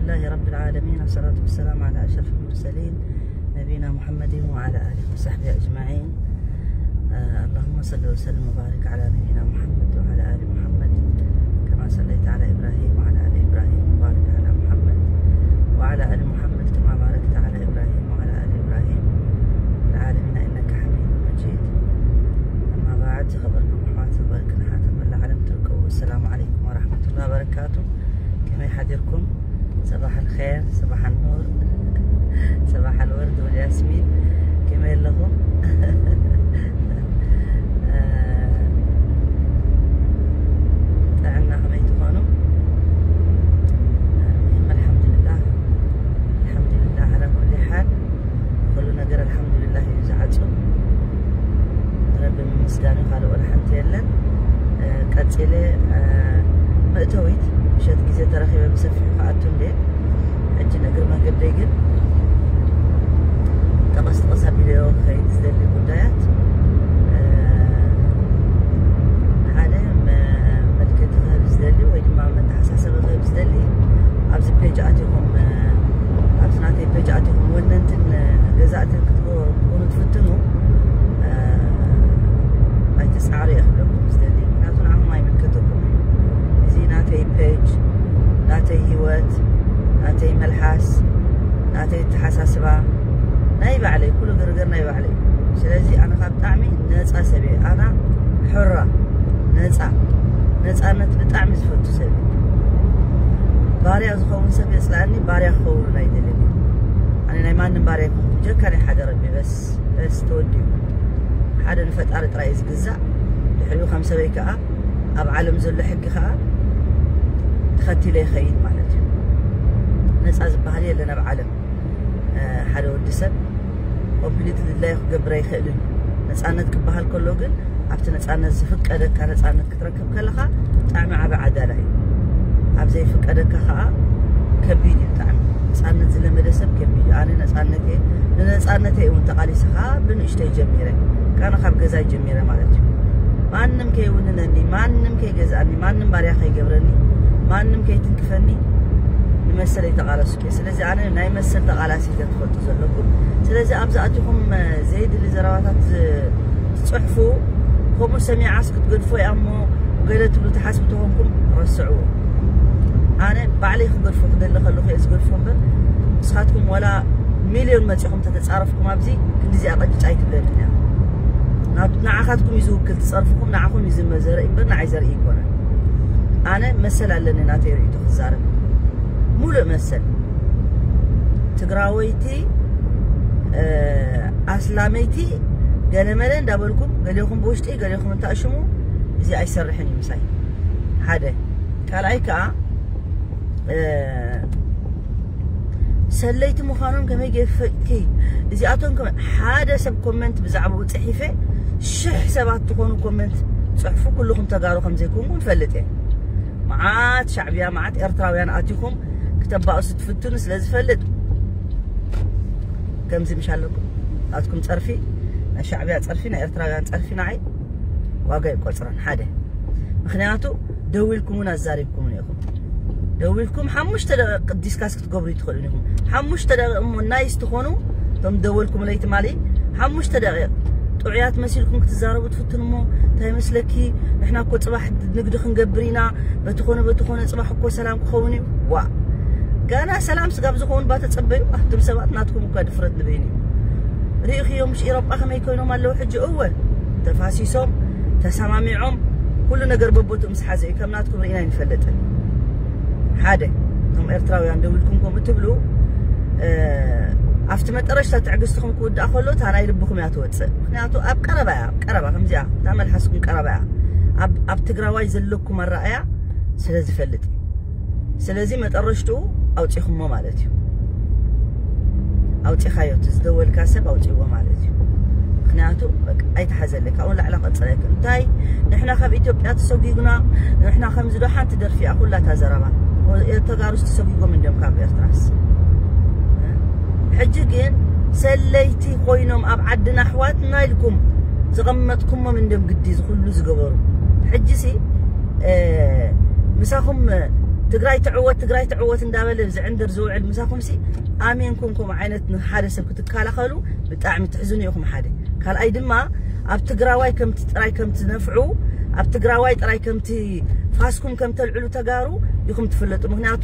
لله رب العالمين، والصلاة والسلام على أشرف المرسلين نبينا محمد وعلى آله وصحبه أجمعين. آه، اللهم صل وسلم وبارك على نبينا محمد وعلى آل محمد كما صليت على إبراهيم وعلى آل إبراهيم، وبارك على محمد وعلى آل محمد كما باركت على إبراهيم وعلى آل إبراهيم في العالمين إنك حميد مجيد. أما بعد، ዝኸበርኩም ኣሕዋት፣ ዝኸበርክን ኣሓት ኣብ መላእ ዓለም ትርከቡ፣ السلام عليكم ورحمة الله وبركاته. ከመይ ሓዲርኩም? صباح الخير، صباح النور، صباح الورد والياسمين. ከመይ ኣለኹም? ጥዕና ከመይ ትኾኑ? المهم الحمد لله، الحمد لله على كل حال. ኩሉ ነገር ኣልሓምዱሊላህ እዩ ዝዓጹ። ረቢ ምምስጋን እዩ፣ ካልእ ወላ ሓንቲ የለን። እ፣ ቀጺለ፣ እ፣ መእተዊት ምሸት ግዜ ተረኺበ ብሰፊሑ ክኣቱ እንደ ሕጂ ንእግሪ መንገደይ ግን ጠቐስ ጠቐስ ኣቢለዮ ክኸይድ ዝደሊ ጉዳያት፣ እ፣ ሓደ መ-፣ መልክቲ ክህብ ዝደሊ ወይ ድማ መተሓሳሰቢ ክህብ ዝደሊ ኣብዚ ፔጅ ኣቲኹም፣ እ፣ ኣብዚ ናተይ ፔጅ ኣቲኹም ወነንትን፣ እ፣ ገዛእትን ክትኮ-፣ ክትኮኑ ትፍትኑ፣ እ፣ ኣይትጻዕሩ እየ ክብለኩም ዝደሊ። ምክንያቱ ንዓኹም ኣይምልከተኩም እዩ። እዚ ናተይ ፔጅ፣ ናተይ ህይወት፣ ናተይ መልሓስ፣ ናተይ ኣተሓሳስባ፣ ናይ ባዕለይ፣ ኩሉ ግርግር ናይ ባዕለይ። ስለዚ ኣነ ካብ ብጣዕሚ ነጻ ሰብ እየ። ኣና ሕራ፣ ነጻ፣ ነጻነት ብጣዕሚ ዝፈቱ ሰብ እየ። ባርያ ዝኸውን ሰብ የጽላእኒ፣ ባርያ ክኸውን ኣይደልን እየ። ኣነ ናይ ማንም ባርያ ኣይኮንኩ፣ ብጀካ ናይ ሓደ ረቢ በስ፣ በስ ተወዲኡ። ሓደ ንፈጣሪ ጥራይ እየ ዝግዛእ። ድሕሪኡ ከም ሰበይ ከኣ ኣብ ዓለም ዘሎ ሕጊ ከኣ ተኸቲለ ይኸይድ ማለት እዩ። ነጻ ዝበሃል የለን ኣብ ዓለም። እ፣ ሓደ ወዲ ሰብ ኮምፕሊት ድላዩ ክገብር ኣይኽእልን። ነጻነት ክበሃል ከሎ ግን ኣብቲ ነጻነት ዝፍቀደካ ነጻነት ክትረክብ ከለኻ ብጣዕሚ ዓቢ ዓዳላ እዩ። ኣብ ዘይፍቀደካ ከኣ ከቢድ እዩ ብጣዕሚ። ነጻነት ዝለመደ ሰብ ከቢድ እዩ። ኣነ ነጻነተይ፣ ንነጻነተይ እውን ተቓሊሰ ከኣ ብንእሽተይ ጀሚረ። ካነ ካብ ገዛይ ጀሚረ ማለት እዩ። ማንም ከይውንነኒ፣ ማንም ከይገዝኣኒ፣ ማንም ባርያ ከይገብረኒ፣ ማንም ከይትንክፈኒ ንመሰለይ ተቓለስኩ እየ። ስለዚ ኣነ ናይ መሰል ተቓላሲት እየ፣ ትፈልጡ ዘለኩም። ስለዚ ኣብዚ ኣቲኹም፣ እ፣ ዘይድሊ ዘረባታት ዝ-፣ ትጽሕፉ፣ ከምኡ ሰሚዓስ ክትገድፎ እያ እሞ ገለ ትብሉ ትሓስቡ ተኾንኩም ረስዕዎ። ኣነ ባዕለይ ክገድፎ ክደሊ ከለኹ እየ ዝገድፎ እምበር ንስኻትኩም ወላ ሚልዮን መጺኹም ተተጻረፍኩም ኣብዚ ክንዲዚኣ ቀጭጭ ኣይትብለንን እያ። ናብ-፣ ንዓኻትኩም እዩ ዝውክል፣ ትጸርፍኹም ንዓኹም እዩ ዝመዘርኢ እምበር ንዓይ ዘርኢ ኣይኮነን። ኣነ መሰል ኣለኒ ናተይ ርእይቶ ክዛረብ፣ ሙሉእ መሰል። ትግራወይቲ፣ እ፣ ኣስላመይቲ ገለመለ እንዳበልኩም ገሌኹም ብውሽጢ ገሌኹም እንታእሽሙ፣ እዚ ኣይሰርሕን እዩ ምሳይ። ሓደ። ካልኣይ ከኣ፣ እ፣ ሰለይቲ ምዃኖም ከመይ ገይርኪ? እዚኣቶም ከመ-፣ ሓደ ሰብ ኮመንት ብዛዕባኡ ጽሒፈ ሽሕ ሰባት ትኾኑ ኮመንት ጽሕፉ፣ ኩልኹም ተጋሩ ከም ዘይኮንኩም እፈልጥ እየ። መዓት ሻዕብያ፣ መዓት ኤርትራውያን ኣቲኹም ክተባእሱ ትፍትኑ ስለ ዝፈልጥ፣ ከምዚ ምሽ ኣለኩም። ናትኩም ጸርፊ፣ ናይ ሻዕብያ ጸርፊ፣ ናይ ኤርትራውያን ጸርፊ ንዓይ ዋጋ ይቆጽረን። ሓደ፣ ምኽንያቱ ደዊልኩም እውን ኣዛሪብኩምን ኢኹም። ደዊልኩም ሓሙሽተ ደቂቕ ዲስካስ ክትገብሩ ትኽእሉ ኢኹም። ሓሙሽተ ደቂቕ እሞ ናይስ ትኾኑ፣ እቶም ደወልኩምለይ ትማሊ፣ ሓሙሽተ ደቂቕ ጥዑያት መሲልኩም ክትዛረቡ ትፍትኑ እሞ፣ እንታይ መስለኪ፣ ንሕና እኮ ጽባሕ ንግዲ ክንገብር ኢና፣ በቲ ኾነ በቲ ኾነ ጽባሕ እኮ ሰላም ክኸውን እዩ። ዋ፣ ጋና ሰላም ስጋብ ዝኸውን ባ ተጸበዩ። ኣቱም ሰባት ናትኩም እኳ ድፍረት ንበይኑ እዩ። ርኢኽዮም ምሽ ኢሮጳ ከመይ ኮይኖም ኣለዉ ሕጂ? እወ፣ ተፋሲሶም፣ ተሰማሚዖም፣ ኩሉ ነገር በቦትኡ ምስ ሓዘ እዩ። ከም ናትኩም ርኢና ኣይንፈልጥን። ሓደ፣ እቶም ኤርትራውያን ደው ኢልኩም ከምኡ ትብሉ፣ እ፣ ኣብቲ መጠረሽታ ትዕግስትኹም ክውዳእ ከሎ እታ ናይ ልብኹም እያ ትወጽእ። ምኽንያቱ ኣብ ቀረባ እያ፣ ኣብ ቀረባ ከምዚኣ እታ መልሓስኩም ቀረባ እያ። ኣብ፣ ኣብ ትግራዋይ ዘለኩም ኣረኣእያ ስለ ዝፈልጥ እዩ። ስለዚ መጠረሽትኡ ኣውጺኹሞ ማለት እዩ። ኣውጺኻዮ፣ እቲ ዝደወልካ ሰብ ኣውጺዎ ማለት እዩ። ምኽንያቱ በቃ ኣይተሓዘለይ፣ ካብኡ ንላዕሊ ክቐጽል ኣይክእልን። እንታይ ንሕና ካብ ኢትዮጵያ ተሰጒጉና፣ ንሕና ከምዚ ዶ ሓንቲ ደርፊ እያ ኩላ እታ ዘረባ። ተጋሩስ ተሰጒጎም እንድዮም ካብ ኤርትራስ። ሕጂ ግን ሰለይቲ ኮይኖም ኣብ ዓድና ኣሕዋትና ኢልኩም ዝቐመጥኩሞም እንድዮም ግዲ እዚ ኩሉ ዝገበሩ። ሕጂሲ፣ እ፣ ምሳኹም ትግራይ ትዕወት፣ ትግራይ ትዕወት እንዳበለ ዝዕንድር ዝውዕል ምሳኹምሲ፣ ኣሜንኩም ከምኡ ዓይነት ንሓደ ሰብ ክትከላኸሉ ብጣዕሚ ትሕዝኑ ኢኹም። ሓደ ካልኣይ ድማ ኣብ ትግራዋይ ከምቲ ጥራይ ከምቲ ነፍዑ ኣብ ትግራዋይ ጥራይ ከምቲ ፋስኩም ከም ተልዕሉ ተጋሩ ኢኹም ትፍለጡ። ምክንያቱ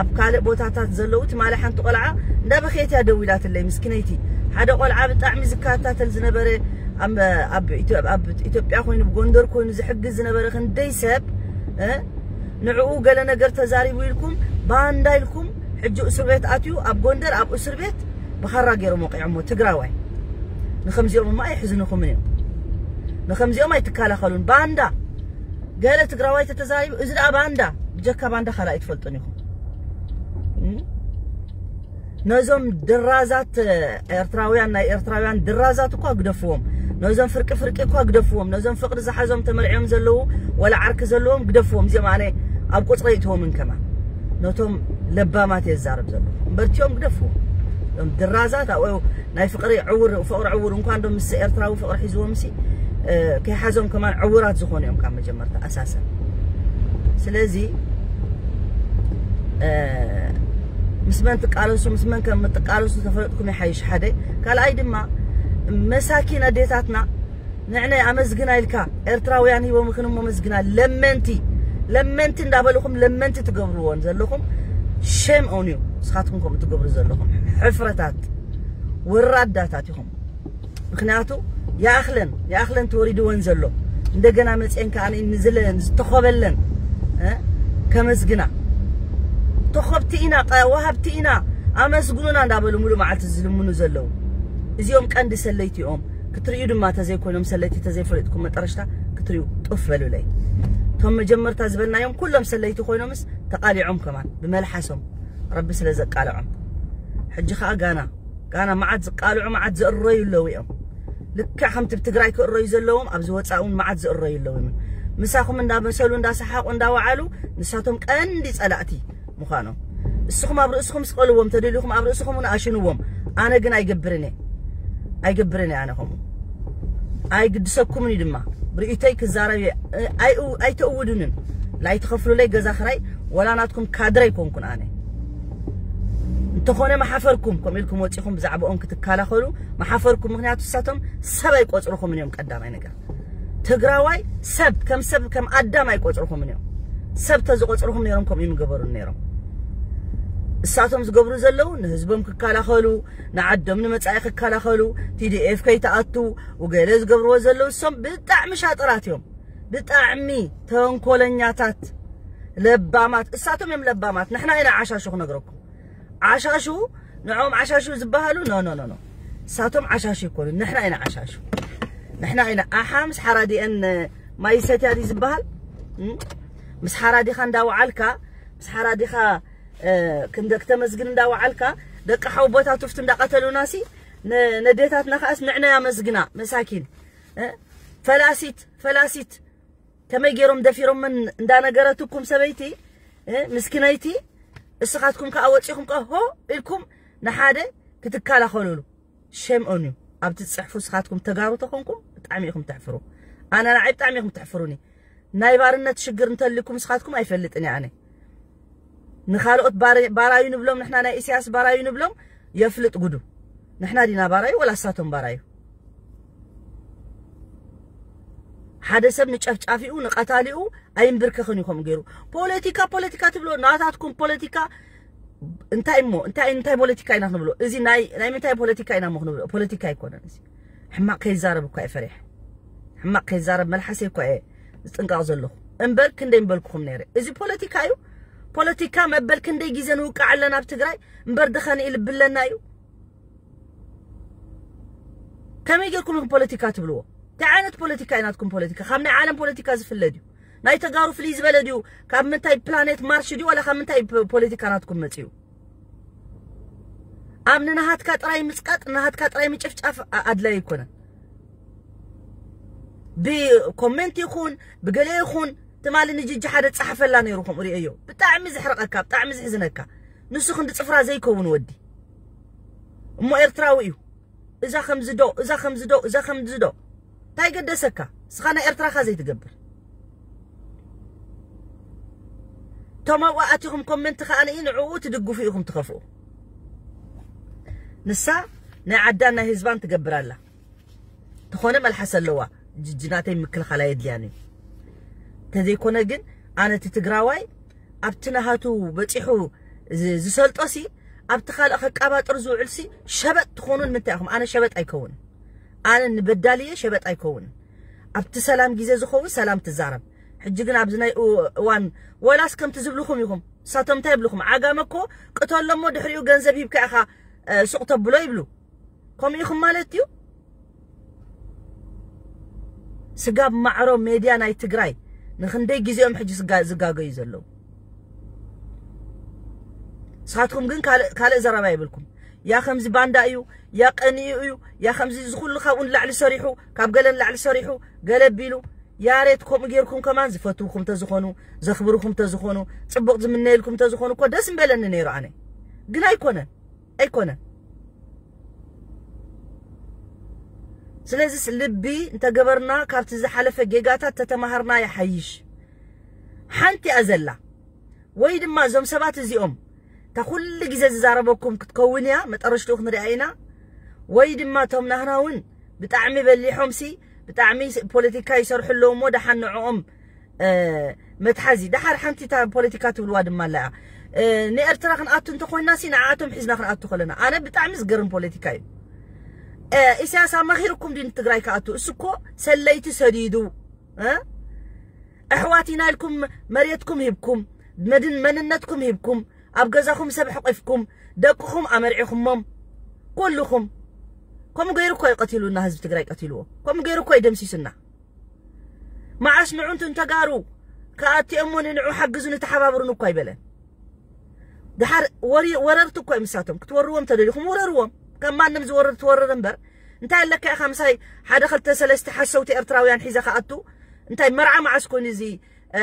ኣብ ካልእ ቦታታት ዘለዉ ትማሊ ሓንቲ ቆልዓ እንዳበኸየት እያ ደዊላትለይ ምስኪነይቲ። ሓደ ቆልዓ ብጣዕሚ ዝከታተል ዝነበረ ኣብ ኢትዮጵያ ኮይኑ ብጎንደር ኮይኑ ዝሕግዝ ዝነበረ ክንደይ ሰብ ንዕኡ ገለ ነገር ተዛሪቡ ኢልኩም ባንዳ ኢልኩም ሕጂ እስር ቤት ኣትዩ ኣብ ጎንደር ኣብ እስር ቤት ብኻራ ገይሮም ወቂዖሞ ትግራዋይ። ንከምዚኦም እማ ኣይሕዝንኹምን እዮም። ንከምዚኦም ኣይትከላኸሉን። ባንዳ ገለ ትግራዋይ ተተዛሪቡ እዚ ደኣ ባንዳ ብጀካ ባንዳ ካልእ ኣይትፈልጡን ኢኹም። ነዞም ድራዛት ኤርትራውያን ናይ ኤርትራውያን ድራዛት እኳ ግደፍዎም። ነዞም ፍርቂ ፍርቂ እኳ ግደፍዎም። ነዞም ፍቅሪ ዝሓዞም ተመርዕዮም ዘለዉ ወላ ዓርኪ ዘለዎም ግደፍዎም። እዚኦም ኣነ ኣብ ቁፅሪ ይእትዎም ከማን ነቶም ለባማት የዛርብ ዘለኹ እምበርቲኦም ግደፍዎም። እዞም ድራዛት ኣብኡ ናይ ፍቅሪ ዕውር ፍቅሪ ዕውር እንኳን ዶ ምስ ኤርትራዊ ፍቅሪ ሒዝዎም ሲ ከይሓዞም ከማን ዕውራት ዝኾኑ እዮም ካብ መጀመርታ ኣሳሰ ስለዚ ምስ መን ትቃለሱ ምስ መን ከም ትቃለሱ ተፈለጥኩም ይሓይሽ ሓደ ካልኣይ ድማ መሳኪን ኣዴታትና ንዕነ ኣመስግና ኢልካ ኤርትራውያን ሂቦም ይኽንሞ መስግና ለመንቲ ለመንቲ እንዳበልኹም ለመንቲ ትገብርዎን ዘለኹም ሸም ኦን እዩ ንስኻትኩም ከምኡ ትገብሩ ዘለኹም ሕፍረታት ወራዳታት ኢኹም ምክንያቱ ይኣኽለን ይኣኽለን ተወሪድወን ዘሎ እንደገና መፅአን ከዓ ንዝለን ዝተኸበለን ከመስግና ተኸብቲ ኢና ወሃብቲ ኢና ኣመስግኑና እንዳበሉ ሙሉ መዓልቲ ዝልምኑ ዘለዉ እዚኦም ቀንዲ ሰለይቲ እዮም ክትርእዩ ድማ ተዘይኮይኖም ሰለይቲ ተዘይፈለጥኩም መጠረሽታ ክትርእዩ ጡፍ በሉለይ እቶም መጀመርታ ዝበልናዮም ኩሎም ሰለይቲ ኮይኖምስ ተቃሊዖም ከማን ብመልሓሶም ረቢ ስለ ዘቃልዖም ሕጂ ከዓ ጋና ጋና መዓት ዝቃልዑ መዓት ዘእረዩ ኣለዉ እዮም ልክዕ ከምቲ ብትግራይ ክእረዩ ዘለዎም ኣብዚ ወፃእ እውን መዓት ዝእረዩ ኣለዉ እዮም ምሳኹም እንዳመሰሉ እንዳሰሓቁ እንዳወዓሉ ንሳቶም ቀንዲ ፀላእቲ ምዃኖም እስኹም ኣብ ርእስኹም ስቀልዎም ተደሊኹም ኣብ ርእስኹም ንኣሽንዎም ኣነ ግን ኣይገብርን እየ ኣይገብርን እየ ኣነ ከምኡ ኣይግድሰኩምን እዩ ድማ ብርእይቶይ ክዛረብ እየ ኣይተእውዱንን ላይትኸፍሉለይ ገዛ ክራይ ወላ ናትኩም ካድረ ኣይኮንኩን ኣነ እንተኾነ መሓፈርኩም ከምኡ ኢልኩም ወፂኹም ብዛዕባኦም ክትከላኸሉ መሓፈርኩም ምክንያቱ እሳቶም ሰብ ኣይቆፅርኹምን እዮም ቀዳማይ ነገር ትግራዋይ ሰብ ከም ሰብ ከም ኣዳም ኣይቆፅርኹምን እዮም ሰብ ተዝቆፅርኹም ነይሮም ከምኡ ይምገበሩን ነይሮም እሳቶም ዝገብሩ ዘለዉ ንህዝቦም ክከላኸሉ ንዓዶም ንመፃኢ ክከላኸሉ ቲዲኤፍ ከይተኣቱ ውገለ ዝገብርዎ ዘለዉ እሶም ብጣዕሚ ሻጥራት እዮም ብጣዕሚ ተንኮለኛታት ለባማት እሳቶም እዮም ለባማት ንሕና ኢና ዓሻሹ ክነግረኩም ዓሻሹ ንዖም ዓሻሹ ዝበሃሉ ኖ ኖ ኖ እሳቶም ዓሻሹ ይኮኑ ንሕና ኢና ዓሻሹ ንሕና ኢና ኣሓ ምስ ሓራዲአን ማይ ሰትያ ድዩ ዝበሃል ምስ ሓራዲኻ እንዳወዓልካ ምስ ሓራዲኻ ክንደ ክተመስግን እንዳወዓልካ ደቂ ሓውቦታ ቱፍት እንዳቀተሉና ሲ ነዴታትና ከኣስ ንዕና ያመስግና መሳኪን ፈላሲት ፈላሲት ከመይ ገይሮም ደፊሮምን እንዳነገረትኩም ሰበይቲ ምስኪነይቲ እስኻትኩም ከዓ ወፂኹም ከሆ ኢልኩም ንሓደ ክትከላኸሉሉ ሸም ኦን እዩ ኣብቲ ትፅሕፉ እስኻትኩም ተጋሩ ተኾንኩም ብጣዕሚ ኢኹም ተሕፍሩ ኣነ ንዓይ ብጣዕሚ ኢኹም ተሕፍሩኒ ናይ ባርነት ሽግር እንተልኩም እስኻትኩም ኣይፈልጥን እየ ኣነ ንኻልኦት ባራዩ ንብሎም ንሕና ናይ ኢሳያስ ባራዩ ንብሎም የፍልጥ ጉዱ ንሕና ዲና ባራዩ ወላ እሳቶም ባራዩ ሓደ ሰብ ንጨፍጫፊኡ ንቀታሊኡ ኣይንብርከኽን እዩ ከምኡ ገይሩ ፖለቲካ ፖለቲካ ትብሎ ናታትኩም ፖለቲካ እንታይ እሞ እንታይ እንታይ ፖለቲካ ኢና ክንብሎ እዚ ናይ ናይ ምንታይ ፖለቲካ ኢና እሞ ክንብሎ ፖለቲካ ኣይኮነን እዚ ሕማቅ ከይዛረብ እኳ እየ ፈሪሕ ሕማቅ ከይዛረብ መልሓሰይ እኳ እየ ዝጥንቀቕ ዘለኹ እምበር ክንደይ ምበልኩኹም ነይረ እዚ ፖለቲካ እዩ ፖለቲካ መበል ክንደይ ግዜ ንውቃዕ ኣለና ኣብ ትግራይ እምበር ድኸን ኢልብለና እዩ ከመይ ጌርኩም ኢኹም ፖለቲካ ትብልዎ እንታይ ዓይነት ፖለቲካ እዩ ናትኩም ፖለቲካ ካብ ናይ ዓለም ፖለቲካ ዝፍለ ድዩ ናይ ተጋሩ ፍልይ ዝበለ ድዩ ካብ ምንታይ ፕላኔት ማርሽ ድዩ ዋላ ካብ ምንታይ ፖለቲካ ናትኩም መፅዩ ኣብ ንናሃትካ ጥራይ ምፅቃጥ ንናሃትካ ጥራይ ምጭፍጫፍ ኣድላይ ኣይኮነን ብኮሜንት ይኹን ብገለ ይኹን ትማሊ ንጅጂ ሓደ ጸሓፈላ ነይሩ ከምኡ ርእዮ ብጣዕሚ ዝሕርቐካ ብጣዕሚ ዝሕዝነካ ንሱ ክንዲ ጽፍራ ዘይከውን ወዲ እሞ ኤርትራዊ እዩ እዛ ከምዚ ዶ እዛ ከምዚ ዶ እዛ ከምዚ ዶ እንታይ ገደሰካ ስኻ ናይ ኤርትራኻ ዘይትገብር እቶም ኣብኡ ኣቲኹም ኮመንት ከኣ ንኢ ንዕኡ ትድግፉ ኢኹም ትኸፍኡ። ንሳ ናይ ዓዳን ናይ ህዝባን ትገብር ኣላ። ተኾነ መልሓስ ኣለዋ። ጅጅናተይ ምክልኻል ኣየድልያን እዩ። እንተዘይኮነ ግን ኣነ እቲ ትግራዋይ ኣብቲ ናሃቱ በፂሑ ዝ- ዝሰልጦ ሲ ኣብቲ ካልእ ከቃባጥር ዝውዕል ሲ ሸበጥ ትኾኑ ንምንታይ ኢኹም? ኣነ ሸበጥ ኣይከውንን። ኣነ ንበዳልየ ሸበጥ ኣይከውንን። ኣብቲ ሰላም ግዜ ዝኸውን ሰላም ትዛረብ። ሕጂ ግን ኣብዚ ናይ እው- እዋን ወላስ ከምቲ ዝብልኹም ኢኹም። ንሳቶም እንታይ ይብልኹም? ዓጋመ እኮ ቅተሎ እሞ ድሕሪኡ ገንዘብ ሂብካ ኢኻ እ፣ ሱቕ ተብሎ ይብሉ። ከምኡ ኢኹም ማለት እዩ። ስጋብ ማዕሮ ሜድያ ናይ ትግራይ ንክንደይ ግዜኦም ሕጂ ዝጋ- ዝጋገዩ ዘለዉ። ንስኻትኩም ግን ካልእ ካልእ ዘረባ ይብልኩም። ያ ከምዚ ባንዳ እዩ፣ ያ ቀኒኡ እዩ፣ ያ ከምዚ እዚ ኩሉ ካብኡ ንላዕሊ ሰሪሑ፣ ካብ ገለ ንላዕሊ ሰሪሑ፣ ገለ ቢሉ። ያሬት ከምኡ ጌርኩም ከማን ዝፈትውኩም ተዝኾኑ፣ ዘኽብርኩም ተዝኾኑ፣ ጽቡቕ ዝምነየልኩም ተዝኾኑ እኮ ደስ ምበለኒ ነይሩ ኣነ። ግን ኣይኮነን። ኣይኮነን። ስለዚስ ልቢ እንተገበርና ካብቲ ዝሓለፈ ጌጋታት ተተማሃርና ይሓይሽ። ሓንቲ እያ ዘላ። ወይ ድማ እዞም ሰባት እዚኦም እታ ኩሉ ግዜ ዝዛረበኩም ክትከውን እያ፣ መጠረሽትኡ ክንሪኣ ኢና። ወይ ድማ እቶም ናህና እውን ብጣዕሚ በሊሖም ሲ ብጣዕሚ ስ- ፖለቲካ ይሰርሑ ኣለዉ እሞ ደሓን ንዕኦም እ፣ መትሓዚ። ደሓር ሓንቲ እታ ፖለቲካ ትብልዋ ድማ ኣላ እያ። እ፣ ንኤርትራ ክንኣቱ እንተኾይና ሲ ንዓኣቶም ሒዝና ክንኣቱ ከለና። ኣነ ብጣዕሚ ዝገርም ፖለቲካ እዩ። እ፣ ኢሳያስ ኣማኺርኩም ድዩ ንትግራይ ክኣቱ? እሱ እኮ ሰለይቲ ሰዲዱ። እ? ኣሕዋት ኢና ኢልኩም መሬትኩም ሂብኩም፣ መድን-፣ መንነትኩም ሂብኩም፣ ኣብ ገዛኹም ሰብ ሕቂፍኩም፣ ደቅኹም ኣመርዒኹሞም። ኩልኹም። ከምኡ ገይሩ እኮ እዩ ቀቲሉና፣ ህዝቢ ትግራይ ቀቲልዎ። ከምኡ ገይሩ እኮ እዩ ደምሲሱና። መዓስ ንዑ እንትን ተጋሩ ክኣትኦሞ ንንዑ ሓግዙኒ ተሓባብሩኒ እኮ ኣይበለን። ድሓር ወሪ- ወረርቲ እኮ እዮም ንሳቶም። ክትወርዎም ተደሊኹም ውረርዎም። ከም ማንም ዝወርር ትወርር እምበር እንታይ ኣለካ ኢኻ ምሳይ ሓደ ክልተ ሰለስተ ሓሰውቲ ኤርትራውያን ሒዘ ክኣቱ? እንታይ መርዓ መዓስ ኮይኑ እዚ እ፣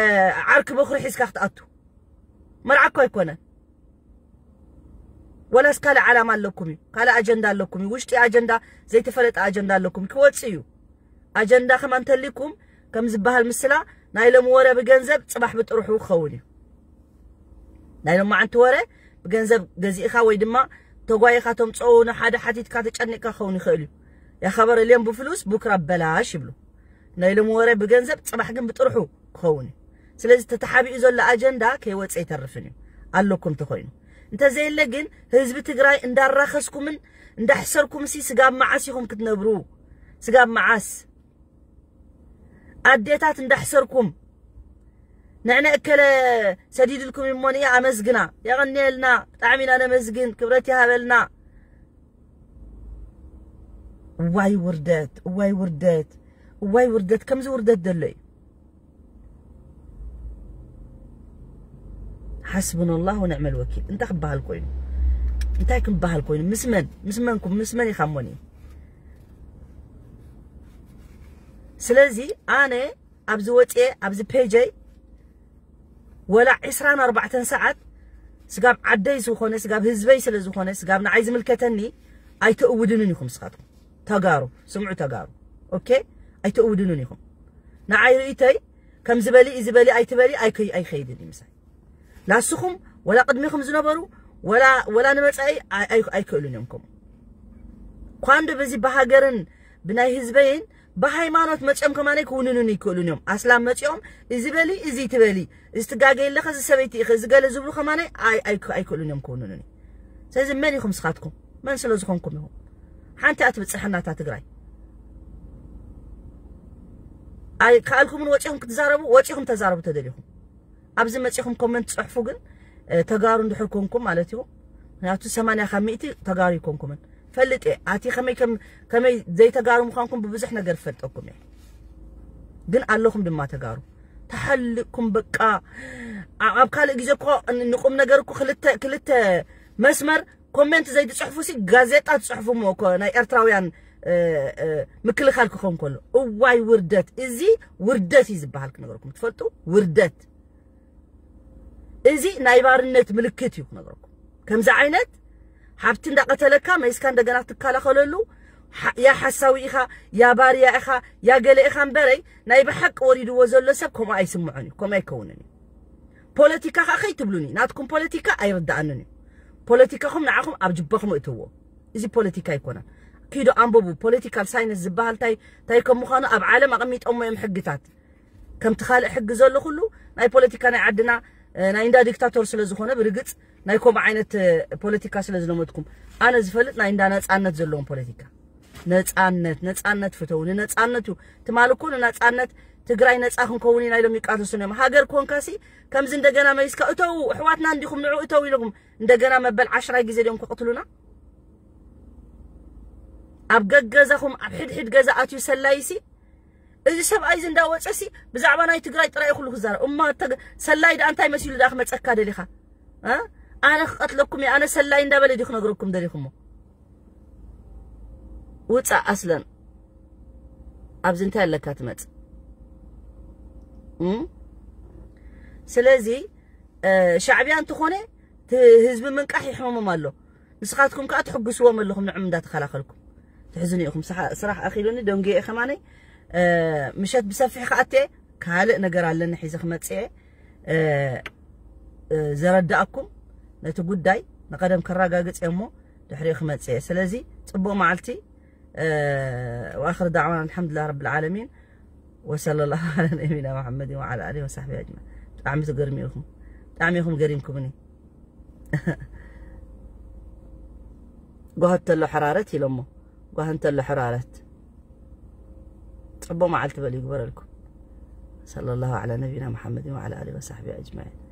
ዓርኪ በኹሪ ሒዝካ ክትኣቱ? መርዓ እኮ ኣይኮነን። ወላስ ካልእ ዓላማ ኣለኩም እዩ? ካልእ ኣጀንዳ ኣለኩም እዩ? ውሽጢ ኣጀንዳ ዘይተፈለጠ ኣጀንዳ ኣለኩም እዩ? ክወጽእ እዩ። ኣጀንዳ ከማን እንተሊኩም ከም ዝበሃል ምስላ ናይ ሎሚ ወረ ብገንዘብ ጽባሕ ብጥርሑ ክኸውን እዩ። ናይ ሎማዓንቲ ወረ ብገንዘብ ገዚእኻ ወይ ድማ ተጓይኻ ተምጽኦ ንሓደ ሓቲትካ ተጨኒቕካ ክኸውን ይኽእል እዩ። ያኸበረ ልዮም ብፍሉስ ቡክራ በላሽ ይብሉ። ናይ ሎሚ ወረ ብገንዘብ ጽባሕ ግን ብጥርሑ ክኸውን እዩ። ስለዚ ተተሓቢኡ ዘሎ ኣጀንዳ ከይወፀ ኣይተርፍን እዩ ኣለኩም ተኮይኑ። እንተዘየለ ግን ህዝቢ ትግራይ እንዳራኸስኩምን እንዳሕሰርኩም ሲ ስጋብ መዓስ ኢኹም ክትነብሩ? ስጋብ መዓስ? ኣዴታት እንዳሕሰርኩም ንዕነ እከለ ሰዲድልኩም እሞ ንየ ኣመስግና። የቐንየልና፣ ብጣዕሚ ኢና ነመስግን፣ ክብረት ይሃበልና። እዋይ ውርደት፣ እዋይ ውርደት፣ እዋይ ውርደት፣ ከምዚ ውርደት ዘሎ እዩ። ሓስቡና ኣላህ ወንዕመል ወኪል። እንታይ ክበሃል ኮይኑ? እንታይ ክበሃል ኮይኑ? ምስ መን? ምስ መንኩም? ምስ መን ኢኻ እሞኒ? ስለዚ ኣነ ኣብዚ ወፅየ፣ ኣብዚ ፔጀይ ወላ ዕስራን ኣርባዕተን ሰዓት ስጋብ ዓደይ ዝኾነ፣ ስጋብ ህዝበይ ስለ ዝኾነ፣ ስጋብ ንዓይ ዝምልከተኒ ኣይተእውድንን ኢኹም። ስኻትኩም ተጋሩ ስምዑ፣ ተጋሩ ኦኬ፣ ኣይተእውድንን ኢኹም። ንዓይ ርእይተይ ከም ዝበሊ እዚ በሊ ኣይትበሊ ኣይከይ- ኣይኸይድን እዩ ምሳይ። ላስኹም ወላ ቅድሚኹም ዝነበሩ ወላ ወላ ንመጻኢ ኣይ- ኣይ- ኣይክእሉን እዮም። ከምኡ ኳንዶ በዚ ብሃገርን ብናይ ህዝበይን ብሃይማኖት መጺኦም ከማነይ ክውንኑን ይክእሉን እዮም። ኣስላም መጺኦም እዚ በሊ እዚ ትበሊ፣ እዚ ትጋገይ ኣለኸ፣ እዚ ሰበይቲ ኢኸ፣ እዚ ገለ ዝብሉ ከማነይ ኣይ- ኣይ- ኣይክእሉን እዮም ክውንኑን። ስለዚ መን ኢኹም ስኻትኩም? መን ስለ ዝኾንኩም ኢኹም? ሓንቲ እያ ትብጽሐና እታ ትግራይ። ኣይ ከኣልኩምን ወጺኹም ክትዛረቡ ወጺኹም ተዛረቡ ተደሊኹም። ኣብዚ መጺኹም ኮመንት ጽሕፉ ግን እ፣ ተጋሩ እንድሕር ኮንኩም ማለት እዩ። ምክንያቱ ሰማንያ ካብ ሚእቲ ተጋሩ ይኮንኩምን ፈልጥ እየ። ኣቲ ከመይ ከም ከመይ ዘይተጋሩ ምዃንኩም ብብዙሕ ነገር ፈልጠኩም እየ። ግን ኣለኹም ድማ ተጋሩ ተሓልቅኩም በቃ ኣ- ኣብ ካልእ ግዜ እኮ ን- ንቁም ነገር እኮ ክልተ ክልተ መስመር ኮሜንት ዘይትጽሕፉ ሲ ጋዜጣ ትጽሕፉ እሞ እኮ ናይ ኤርትራውያን እ፣ እ፣ ምክልኻል ክኸውን ከሎ እዋይ ውርደት። እዚ ውርደት እዩ ዝበሃል ክነገርኩም ትፈልጡ ውርደት። እዚ ናይ ባርነት ምልክት እዩ ክነግረኩም። ከምዚ ዓይነት ሓብቲ እንዳቀተለካ መይስካ እንደገና ትከላኸለሉ ሓ- ያ ሓሳዊ ኢኻ፣ ያ ባርያ ኢኻ፣ ያ ገለ ኢኻ እምበረይ ናይ ብሓቂ ወሪድዎ ዘሎ ሰብ ከምኡ ኣይስምዖን እዩ፣ ከምኡ ኣይከውንን እዩ። ፖለቲካ ከዓ ከይትብሉኒ፣ ናትኩም ፖለቲካ ኣይርዳኣንን እዩ። ፖለቲካኹም ንዓኹም ኣብ ጅበኹም እትዎ። እዚ ፖለቲካ ኣይኮነን። ኪዶ ኣንብቡ። ፖለቲካል ሳይንስ ዝበሃል ታይ ታይ ከም ምዃኑ ኣብ ዓለም ኣቐሚጦሞ እዮም ሕግታት። ከምቲ ካልእ ሕጊ ዘሎ ኩሉ ናይ ፖለቲካ ናይ ዓድና ናይ እንዳ ዲክታቶር ስለ ዝኾነ ብርግጽ ናይ ከምኡ ዓይነት ፖለቲካ ስለ ዝለመድኩም፣ ኣነ ዝፈልጥ ናይ እንዳ ነጻነት ዘለዎም ፖለቲካ። ነጻነት ነጻነት ፍተው ንነጻነት እዩ። ትማል እኮ ንነጻነት ትግራይ ነጻ ክንከውን ኢና ኢሎም ይቃለሱ ነም። ሃገር ኮንካሲ ከምዚ እንደገና መሊስካ እተው፣ ኣሕዋትና እንዲኹም ንዑ እተው ኢለኩም እንደገና መበል ዓሽራይ ግዜ ድዮም ክቕትሉና? ኣብ ገገዛኹም ኣብ ሕድሕድ ገዛ ኣትዩ ሰላይሲ፣ እዚ ሰብኣይ እዚ እንዳወፀሲ ብዛዕባ ናይ ትግራይ ጥራይ ኩሉ ክዛረብ እማ። ሰላይ ደኣ እንታይ መሲሉ ደኣ ክመፀካ ደሊኻ? ኣነ ክቐትለኩም እየ ኣነ ሰላይ እንዳበለ ዲ ክነግረኩም ደሊኹሞ? ውፃእ ኣስለን። ኣብዚ እንታይ ኣለካ ትመፅ? ስለዚ ሻዕብያ እንተኾነ ህዝቢ ምንቃሕ ይሕመሞም ኣሎ። ንስኻትኩም ከዓ ትሕግስዎም ኣለኹም ንዕም እንዳተኸላኸልኩም። ትሕዝኑ ኢኹም። ስራሕ ኣኺሉኒ ደንጉየ ከማነይ። ምሸት ብሰፊሕ ከኣትየ ካልእ ነገር ኣለኒ ሒዘ ክመፅየ። ዘረዳእኩም ነቲ ጉዳይ ንቐደም ከረጋግፅ እሞ ድሕሪኡ ክመፅየ። ስለዚ ፅቡቕ መዓልቲ። ወኣኽር ዳዕዋና ኣልሓምዱሊላህ ረብል ዓለሚን። ወሰለ ላሁ ዓላ ነቢና መሓመድን ወዓላ ኣሊሂ ወሳሕቢ ኣጅማዒን። ብጣዕሚ ትገርሙ ኢኹም። ብጣዕሚ ኢኹም ገሪምኩምኒ። ጓህ እንተሎ ሕራረት ኢሎሞ። ጓህ እንተሎ ሕራረት። ጽቡቕ መዓልቲ በሉ ይግበረልኩም። ሰለ ላሁ ዓላ ነቢና መሓመድን ወዓላ ኣሊሂ ወሳሕቢ ኣጅማዒን።